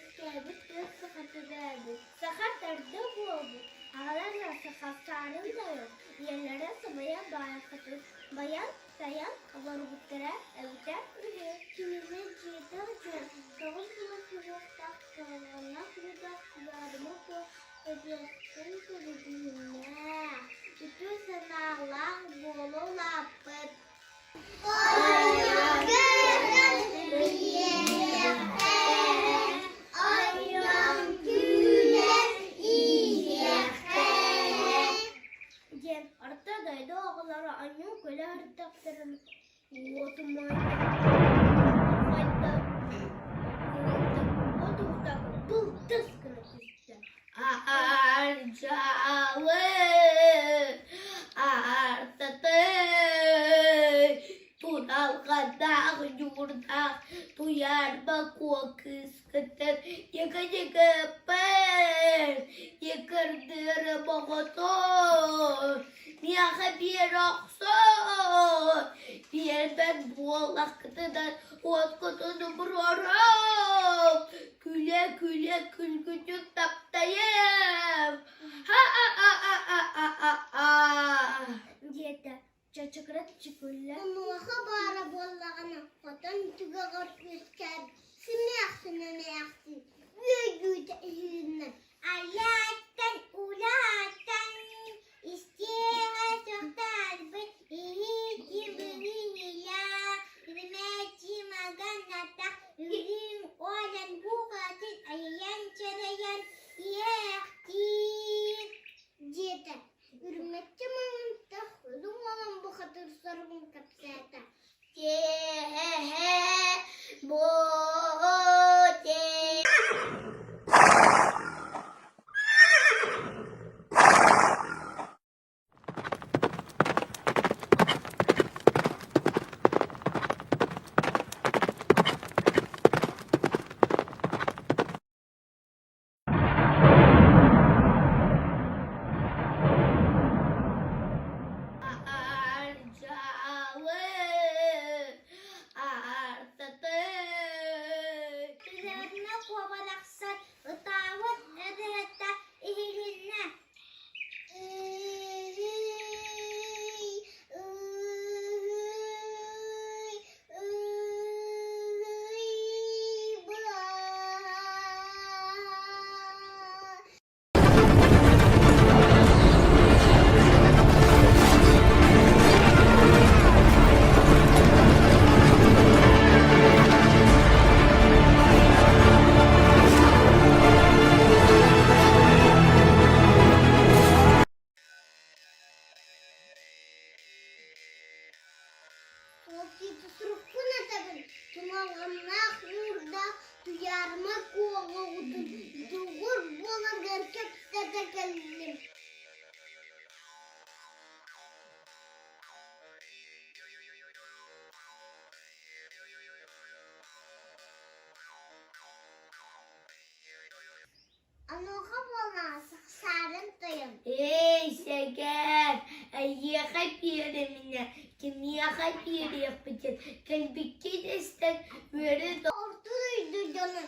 үөскээбит тыа сахатыгар эбит. Саха тарда буолбут, аҕалара саха саарын тойон, ийэлэрэ сымыйа баайхатын байан тайан олорбуттара эбитэ үһү. Кинини дьиэтэ дьон 90 суһуохтаах чаҕылҕаннаах үрдэх Туйаарыма Куо эбиэхтэн көрүдьүһүннээх, үтүө санаалаах буола улааппыт. Диэн орто дойду оҕолоро оонньуу-күлэ сырыттахтарын уотумайда уот уһуктаах былтас гына түстэ. Ардьалы, артаты, туналҕаннаах ньуурдаах Туйаарба Куо кыыскытын йыка-йыкыппын, йыкырдыырым оҕотун, миэхэ биэрэ охсун, биэрбэт буоллаххытына уоскутун умуруорум, күлэ-күлэ күлгүтүн таптайым. Ха-а-а-а-а-а-а! диэтэ Чачыгырат чүкүллэ. Онуоха баара буоллаҕына хотон түгэҕэр үөскээбит симээхсин эмээхсин үөйгүүтэ иһилиннэ Айааттан улаатан истиэҕэ суохтаарбыт иһити-быһыыла үрүмэччи маганата үрүҥ уолан букатын айыйан-чарайан иһээхтиир диэтэ. Үрүмэччи маҥантах үрүҥ уолан бухатыыр соругун кэпсээтэ. Киэһэ буо Ардьалы, артаты. Түһэринэ куобалахсан ытаабыт ырыата иһилиннэ. Ыһыый, ыһыый, ыһыый, баа. Ол киһи сурукпун этэбин, туналҕаннаах ньуурдаах Туйаарыма Куоҕаҕытын доҕор буоларгар кэпсэтэ кэллим. Онуоха буоллаҕа сахсаарын тойон Эй, сэгээр, эйиэхэ биэриминэ, кимиэхэ биэриэхпитин кэлбиккин истэн үөрэ Орто дойду дьоно.